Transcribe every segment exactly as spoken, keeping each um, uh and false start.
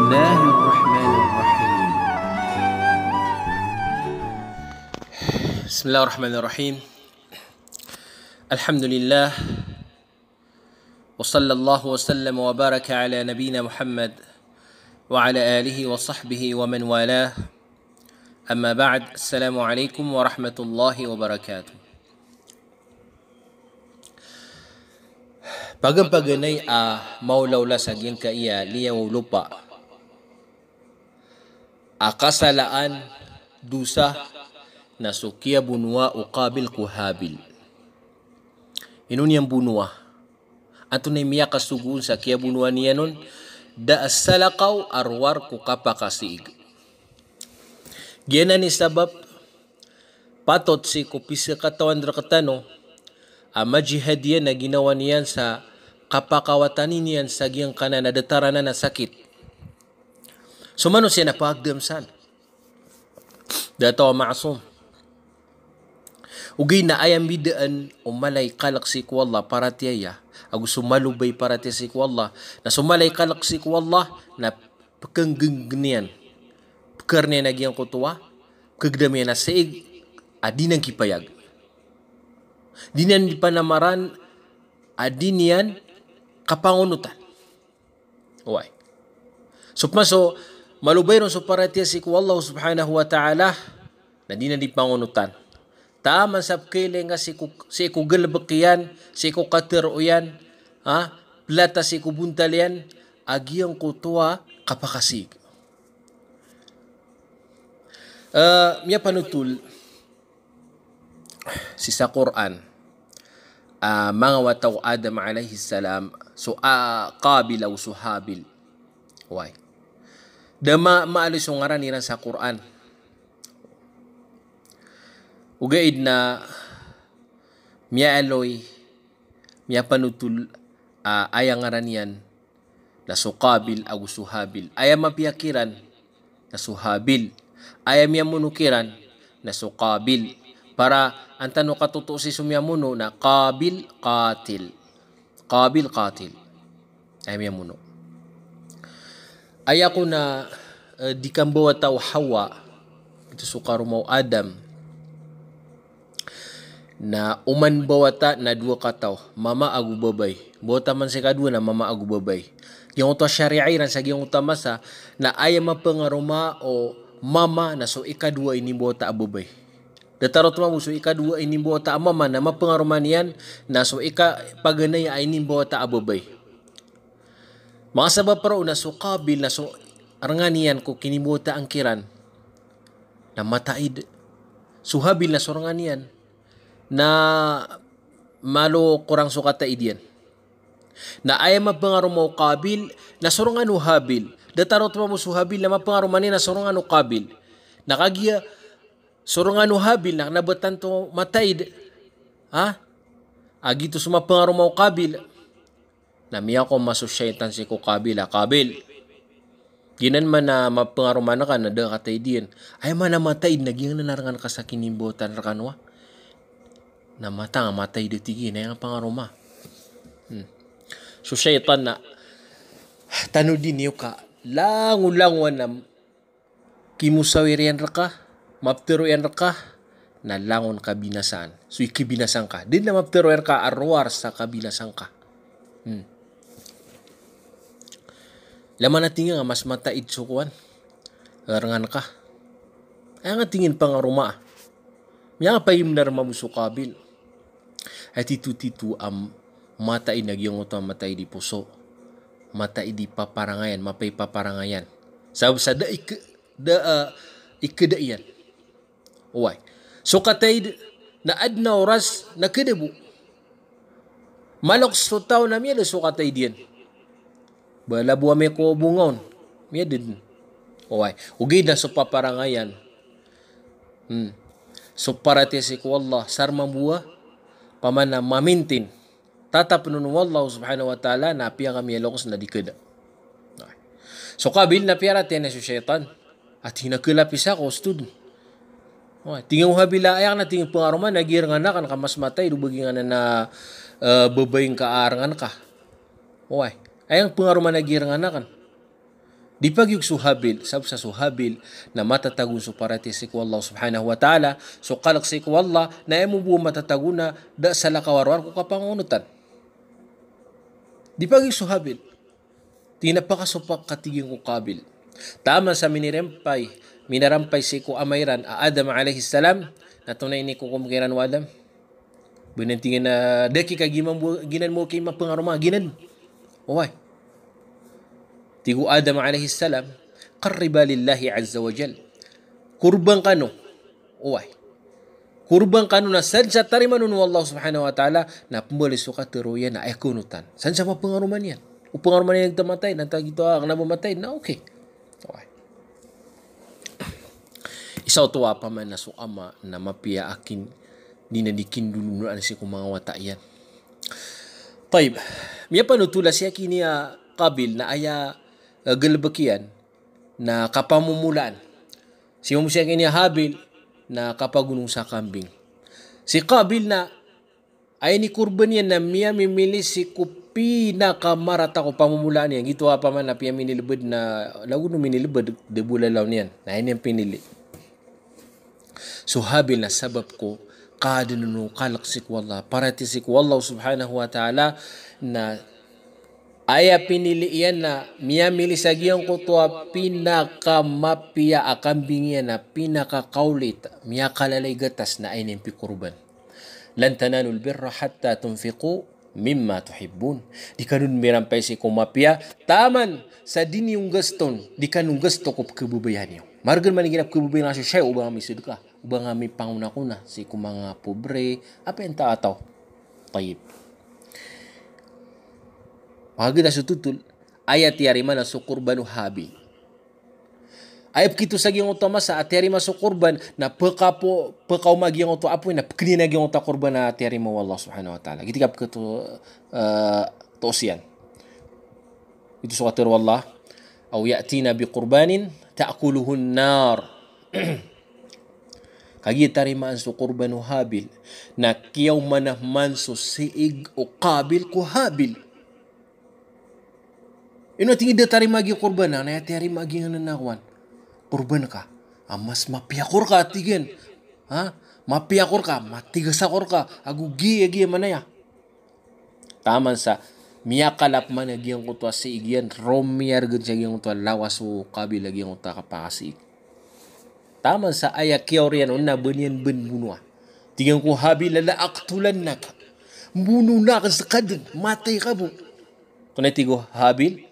بسم الله الرحمن الرحيم. بسم الله الرحمن الرحيم. الحمد لله. وصلى الله وسلم وبارك على نبينا محمد وعلى آله وصحبه ومن والاه. أما بعد. السلام عليكم ورحمة الله وبركاته. Paganay a maolaola sa giyangkaya liyawaw o lopa a kasalaan, dosa, na so kiyabonoa o Qabil ko Habil. Ino niyan bonoa? Antonaa i miyakasogo on sa kiyabonoa niyan on? Da a salakaw a rowar ko kapakasiig. Giyanan i sabap patot sii ko pizakatawan rektano a majihad iyan a ginawa niyan sa kapakawatani niyan sa giyangkanan a datar anan a sakit. So manosiya na pagdam san. Da a taw a ma'sum. Ogaid na aya mbidaan o mala i kalek sii ko Allah, paratiyaya, ago so malobay paratiyaya sii ko Allah. Na so mala i kalek sii ko Allah na pekenggengen iyan, pekaren iyan a giyangkoto a, pekegedam iyan a siig a di niyan kipayag. Di niyan di panamaran a di niyan kapangonotan. Oway. So pman so malobay ron so paratiyaya sii ko Allah subhanahu wa ta'ala, na di niyan di pangonotan. Taman sa pekailing ka sii ko, sii ko galebek iyan, sii ko katero iyan, ha? Pelata sii ko bontal iyan a giyangkoto a kapakasiig. Eh, miyapanotol sii sa Qur'an a manga wata o Adam alayhis salam, so, ah, Qabil ago so Habil. Oway. Da ma-, maaloy so ngaran iran sa Qur'an. Ogaid na miyaaloy, miyapanotol a aya ngaran iyan na so Qabil ago so Habil. Aya mapiya kiran na so Habil. Aya miyamono kiran na so Qabil. Para an tano katoto sii so miyamono na Qabil qatil. Qabil qatil. Aya miyamono. Aya ko na, eh, di kambawata o Hawa, ito so karoma o Adam. Na oman bawata na dowa kataw, mama ago babay. Bawata man sii kadowa na mama ago babay. Giyangkoto a shariah iran sa giyangkoto a masa, na aya mapengaroma o mama na so ikadowa a inimbawata a babay. Datar oto mambo so ikadowa a inimbawata a mama na mapengaroma niyan na so ikapaganay a inimbawata a babay. Manga sabap roo na so Qabil na so rengan iyan ko kinimbawataan kiran na mataid. So Habil na so rengan iyan na malo korang so kataid iyan. Na aya mapengaroma o Qabil na so rengan o Habil. Datar oto mambo so Habil na mapengaroma niyan na so rengan o Qabil. Na kagiya so rengan o Habil na kena ba tanto mataid. Ha? A giyoto so mapengaroma o Qabil. Na miyakowa so shaytan sii ko Qabil a, Qabil, giyanan man a mapengaroma reka na da a kataid iyan. Aya man a mataid na giyanan a rengan ka sa kinimbawataan rekano a. Na matang a mataid a tig iyan, aya nga pengaroma. Hmm. So shaytan na tanodi niyo ka langolangowan a kimosawir iyan reka, mapetero iyan reka, na langon kabinasaan. So ikabinasaan ka. Di na mapetero iyan reka a rowar sa kabinasaan ka. Hmm. Laman a tig iyan a mas mataid so kowan, rengan ka. Aya nga tig iyan pengaroma. Miyanga payimnar mambo so Qabil. Ay tito-tito a mataid na giyangkoto a mataid i poso. Mataid i paparangayan, mapay paparangayan. Sabap sa da ike-, da, ah, ikeda iyan. Oway. So kataid na aden a oras na keda bo. Malok so taw na miyada so kataid iyan. Bala bo ami ko bongaon. Miyada den. Oway. Ogaid na so paparangayan. Hmm. So paratiyaya sii ko Allah, sar mambo a, pamana mamintin. Tatap non o Allah subhanahu wa ta'ala, na apiya ka miyalokes na di keda. So Qabil na piyaratiyaya niyan so shaytan. A tig iyan a kelapis ako, stud. Tig iyan o Habil a, aya nga tig iyan pengaroma na giya rengan aken ka mas mataid o ba giyanan a, eh, babay ngka a rengan ka. Oway. Aya nga pengaroma na giya rengan aken. Di pagiyogo so Habil, sabap sa so Habil na matatago so paratiyaya sii ko Allah subhanahu wa ta'ala, so kalk sii ko Allah, na aya mambo matatago na da salakaw a rowar ko kapangonotan. Di pagiyogo so Habil. Tig iyan a pakasopak ka, tig iyan, ko Qabil. Taman sa minirampay, minarampay sii ko ama iran a Adam alayhis salam, na antonaa i inikokom kiran o Adam? Bnar, tig iyan, a da ki ka giyanan bo, giyanan bo ki mapangaroma, giyanan. Oway. Tig o Adam alayhis salam, "Qarriba lillahi azza wa jal." Korban kano. Oway. Korban kano na sadn sa tarimaan on o Allah subhanahu wa ta'ala, na pmbaloy so katharo iyan na aya kaonotan. Sadn sa mapangaroma niyan. O pangaroma niyan na matay, na antaa gioto a kna ba matay, na okay. Oway. Isa oto a pamana so ama na mapiya a kin, di na di kindononoan sii ko manga wata iyan. Tayyib. Miyapanothol a si aki niyan a Qabil na aya, eh, galbk iyan na kapamomolaan. Si mambo si aki niyan a Habil na kapagonong sa kambing. Si Qabil na aya inikorban iyan na miyamimili sii ko pinakamaratak o pamomolaan iyan. Gioto a pamana, piyaminilbd na, lagid o minilbd, da bo lalaw niyan. Na aya niyan pinili. So Habil na sabap ko kaadn o kalk sii ko Allah, paratiyaya sii ko Allah subhanahu wa ta'ala, na aya pinili iyan na miyamili sa giyangkoto a pinakamapiya a kambing iyan a pinakakaolit, miyakalala i gatas, na aya niyan pikorban. "Lan tanalul birra hatta tunfiqu mimma tuhibbun." Di kano dn mirampay sii ko mapiya taman sa di niyo nggaston, di kano nggasto ko pkhababayaan iyo. Margn man igira pkhababayaan a so shayi, o ba nga misadka, o ba nga mipangonakona sii ko manga pobre, apiya antaa a taw. Tayyib. Manga gita so thotol, aya tiyarima na so korban o Habil. Aya pkito sa giyangkoto a masa a tiyarima so korban, na pkapo, pkaoma giyangkoto a apoy, na pkn iyan a giyangkoto a korban a tiyarima o Allah subhanahu wa ta'ala. Giyoto i kapkto, eh, toos iyan. Giyoto so katharo o Allah, "Aw ya'tina bi qurbanin ta'kuluhun nar." Kagiya tarimaan so korban o Habil, na kiyaoma man so siig o Qabil ko Habil. Ino, tig iyan, da tarimaa giya korban, na aya tiyarima giya anan a kowan, korban ka a mas mapiya ko rka, tig iyan. Ha? Mapiya ko rka, matigas ako rka ago giya, giya manaya. Taman sa miyakalap man a giyangkoto a siig iyan, romiyargn sa giyangkoto a lawas o Qabil a giyangkoto a kapakasiig. Taman sa aya kiyaoriyan on na ba niyan bn bonoa. Tig iyan ko Habil a, "La aqtulannaka." Mbonoon akn ska dn, matay ka bo. Antonaa i tig o Habil?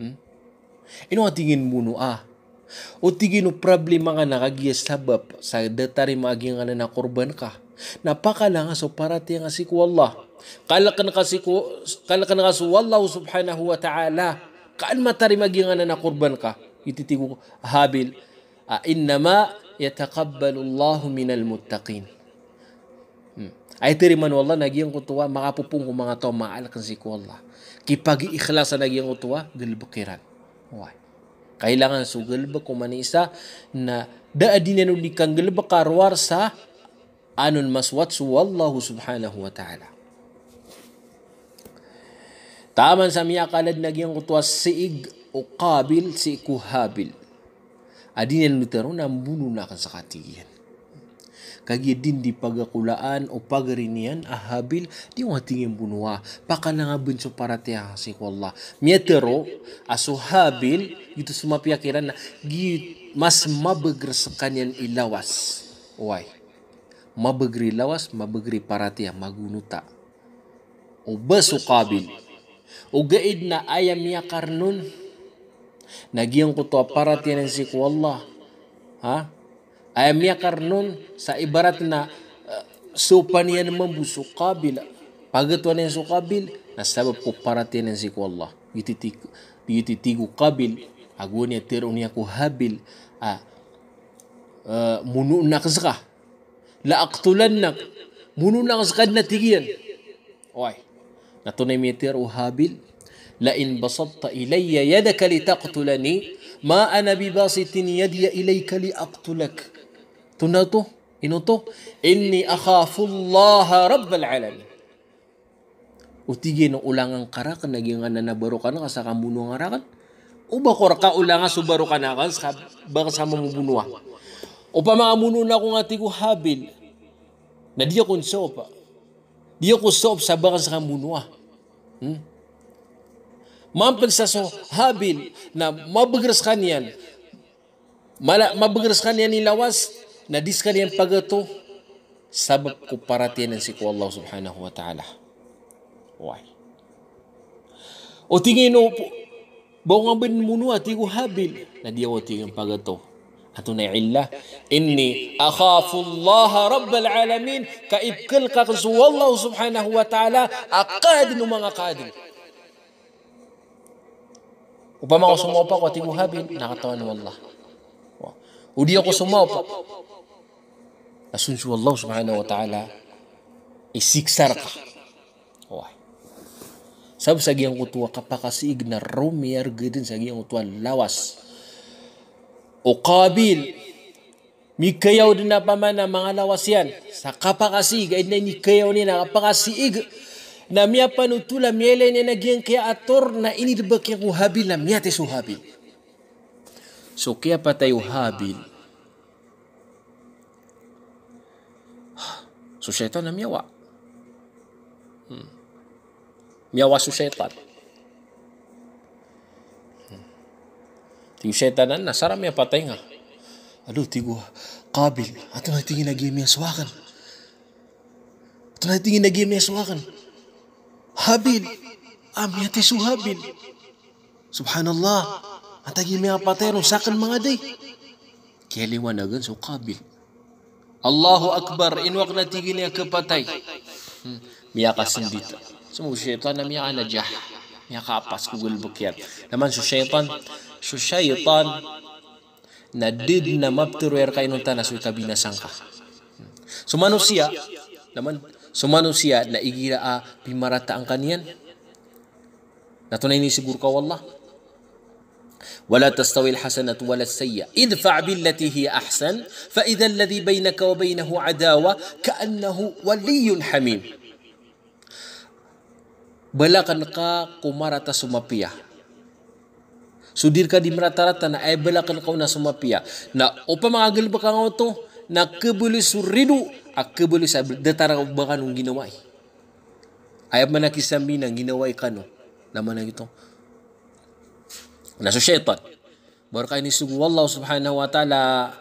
Hmm? Ino a tig iyan mbonoa? O tig iyan o problema ngka na kagiya sabap sa da tarimaa giya anan a korban ka na pakalanga so paratiyaya ngka sii ko Allah. Kalkn ka sii ko, kalkn ka so Allah subhanahu wa ta'ala, ka an matarimaa giya anan a korban ka. Giyoto i tig o Habil, a, "Innama yataqabbalu Allahu minal muttaqin." Hmm. Aya tarimaan o Allah na giyangkoto a makapopoon ko manga taw a makalkn sii ko Allah. Kipagiikhlasan a giyangkoto a galbk iran. Oway. Kailangan so galbk o oman i isa na da a di niyan on di kanggalbka rowar sa anon masowat so Allah subhanahu wa ta'ala. Taman sa miyakalad na giyangkoto a siig o Qabil sii ko Habil. A di niyan on di tharoon a mbonoon akn ska, tig iyan. Kagiya di niyan di pagakolaan o pagari niyan a Habil, di ngka, tig iyan, mbonoa. Pakalanga bn so paratiyaya ngka sii ko Allah. Miyatharo a so Habil, giyoto so mapiya kiran na, giyoto mas mabagr skaniyan i lawas. Oway. Mabagr i lawas, mabagr i paratiyaya, magonota. O ba so Qabil. Ogaid na aya miyakarn on na giyangkoto a paratiyaya niyan sii ko Allah. Ha? Aya miyakarn on sa ibarat na, eh, sopan iyan mambo so Qabil. Pagatowan iyan so Qabil, na sabap ko paratiyaya niyan sii ko Allah. Giyoto i tig, giyoto i tig o Qabil, ago niyan tharoon iyan ko Habil, a, eh, mbonoon akn ska. "La aqtulannak." Mbonoon akn ska dn, a tig iyan. Oway. Na antonaa i miyatharo o Habil? "La in basatta ilayya yadaka litaqtulani, ma ana bibasitin yadiya ilayka liaqtulak." Antonaa oto? Ino oto? "Inni akhafullaha rabbal alamin." O tig iyan, o langan ka rakn a giya anan a barokan ka sa kambonoa ngka rakn, O ba ko rka olanga so barokan akn sa ka, ba ka sa mamobonoa. Opama ka monoon ako nga, tig o Habil, na di ako nsop. Di ako nsop sa ba ka sa kamonoa. Hmm? Mampn sa so Habil na mabgr skaniyan. Mala, mabgr skaniyan i lawas, na di skaniyan pagato, sabap ko paratiyaya niyan sii ko Allah subhanahu wa ta'ala. Oway. O tig iyan o, ba ko nga bn monoa, tig o Habil, na di ako, tig iyan, pagato. Antonaa i illa? Inni akhafu Allaha rabbal alamin, ka ipkhalk akn so Allah subhanahu wa ta'ala, a kaadn o manga kaadn. Opama ko somawpa ko, tig o Habil, na katawan o Allah. O di ako somawpa, na so, so Allah subhanahu wa ta'ala i siksa rka. Oway. Sabap sa giyangkoto a kapakasiig na roo miyarga dn sa giyangkoto a lawas o Qabil. Mikayaw dn a pamana manga lawas iyan sa kapakasiig, a iniikayaw niyan a kapakasiig. Na miyapanothol a miyailay niyan a giyangkaya a tor na inidbk iyan ko Habil na miyatay so Habil. So kiyapatay o Habil, so shaytan na miyawa. Hmm. Miyawa so shaytan. Hmm. Tig o shaytan anan, na sarat miyapatay nga. Ado, tig o Qabil, antonaa, tig iyan, a giya miyasowa akn? Antonaa, tig iyan, a giya miyasowa akn? Habil. A miyatay so Habil. Subhanallah. Antaa giya miyapatay ron, sakn manga day. Kiyaliwanagan so Qabil. Allahu Akbar, ino akn, a tig iyan, a khapatay? Hmm. Miyakasndit. So shaytan na miyakanajah. Miyakaapas ko galbk iyan. Taman so shaytan, so shaytan na da dn a maptharo iyan rka inonta na so ikabinasa ngka. Hmm. So manosiya, taman, so manosiya na igira a pimarataan ka niyan. Na antonaa i inisogo rka o Allah? Wala tastawil hasanatu walas sayyi'ah. Idfa' billatil hiya ahsan, fa idhal ladhi baynaka wa baynahu adawatun ka'annahu waliyyun hamim. Balakn ka ko marata so mapiya. So di rka di maratarata na aya balakn ka on na so mapiya. Na opama ka galbk angka oto, na khabaloy so rido, a khabaloy sa datar a ba kano ginawai. Aya pman a kisambi na ginawai kano. Na mana giyoto na so shaytan. Ba rka inisogo o Allah subhanahu wa ta'ala,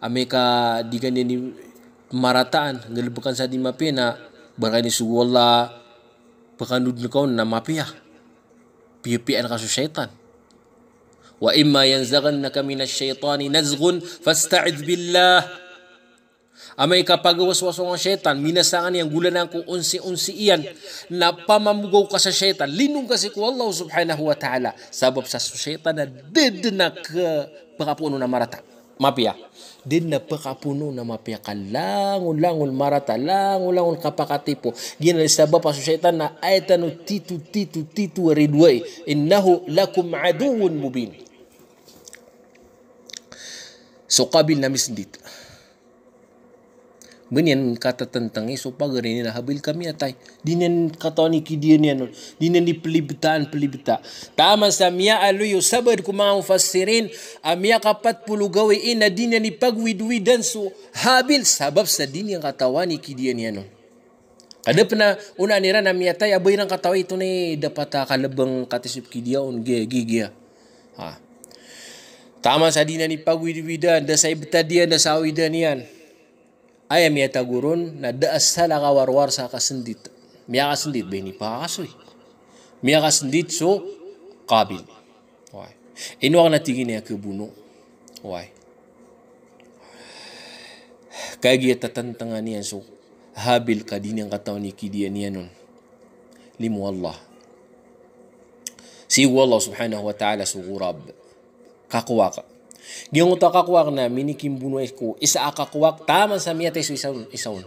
amay ka di ka niyan di marataan, galbkan sa di mapiya na, ba rka inisogo o Allah, pkhanodn ka on na mapiya. Piyapiyaan ka so shaytan. Wa imma yanzaghannaka minash shaytani nazghun fasta'idh billah. Amay ka pagawaswas o shaytan, minasaan iyan, golalan ko onsi-onsi iyan, na pamamogaw ka sa shaytan, lindong ka sii ko Allah subhanahu wa ta'ala. Sabap sa so shaytan na da dn a khapakapoon on a marata, mapiya. Da dn a pakapoon on a mapiya ka langolangon marata, langolangon kapakatipo. Giyanan i sabap a so shaytan na aya tano tito, tito, tito a ridoay. Innahu lakum aduwwun mubin. So Qabil na misndit. Ba niyan katatantang i so pagari niyan a Habil ka miyatay. Di niyan katawan i kidiya niyan on. Di niyan di plibtaan, plibta. Taman sa miyaaloy o sabaad ko manga mufassirin a miyakapat polo gawii na di niyan di pagwidwidan so Habil sabap sa di niyan katawan i kidiya niyan on. Ka da pn a onaan iran a miyatay a ba iran katawan i tonaa i dapat a kalbng katii so kidiya on, giya, giya, giya. Ha. Taman sa di niyan di pagwidwidan, da sa ibtad iyan, da sa awidan iyan. Aya miyatago ron na da a salakaw a rowar sa kasndit. Miyakasndit, ba inipakasoy. Miyakasndit so Qabil. Oway. Ino akn a tig iyan a khabono. Oway. Kagiya tatantangan iyan so Habil ka di niyan katawan i kidiya niyan on. Limo o Allah. Sii ko Allah subhanahu wa ta'ala so ghurab. Kakowak. Giyangkoto a kakowak na minikimbono ko isa a kakowak, taman sa miyatay so isa on, isa on.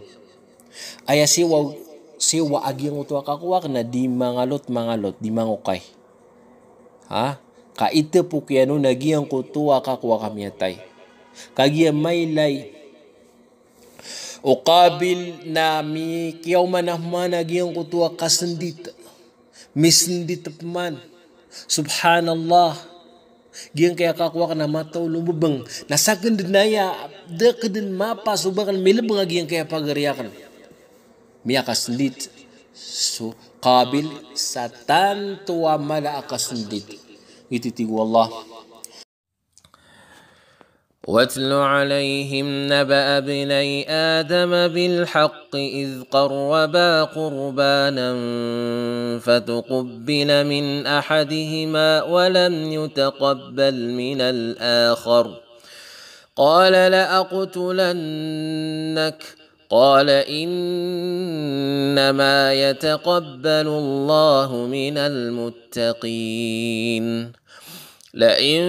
Aya siyowa, siyowa a giyangkoto a kakowak na di mangalot, mangalot, di mangokay. Ha? Ka itapok iyan on a giyangkoto a kakowak a miyatay. Kagiya mailay o Qabil na mikiyaoman a pman a giyangkoto a kasndit. Misndit pman. Subhanallah. Giyangkaya kakowa akn a mataw lombobang. Na sakn dn aya, da akn dn mapas o ba akn milbng a giyangkaya pagari akn. Miyakasndit so Qabil sa tanto a mala a kasndit. Giyoto i tig o Allah. واتل عليهم نبأ ابني آدم بالحق إذ قربا قربانا فتقبل من أحدهما ولم يتقبل من الآخر قال لأقتلنك قال إنما يتقبل الله من المتقين لئن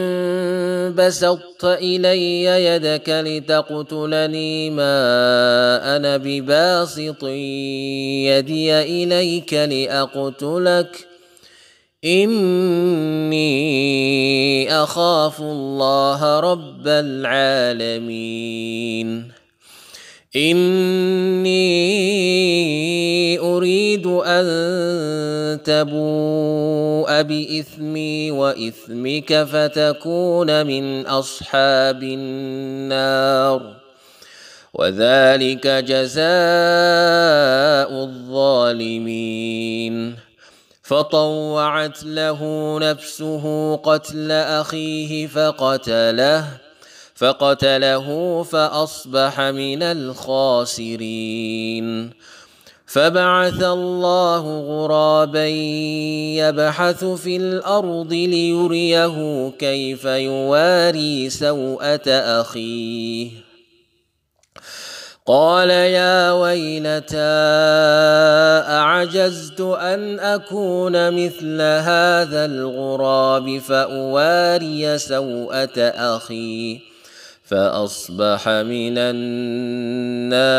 بسطت إلي يدك لتقتلني ما أنا بباسط يدي إليك لأقتلك إني أخاف الله رب العالمين إني أريد أن تبوء بإثمي وإثمك فتكون من أصحاب النار وذلك جزاء الظالمين فطوعت له نفسه قتل أخيه فقتله فقتله فأصبح من الخاسرين فبعث الله غرابا يبحث في الأرض ليريه كيف يواري سوءة أخيه قال يا ويلتى أعجزت أن أكون مثل هذا الغراب فأواري سوءة أخي فأصبح من النادمين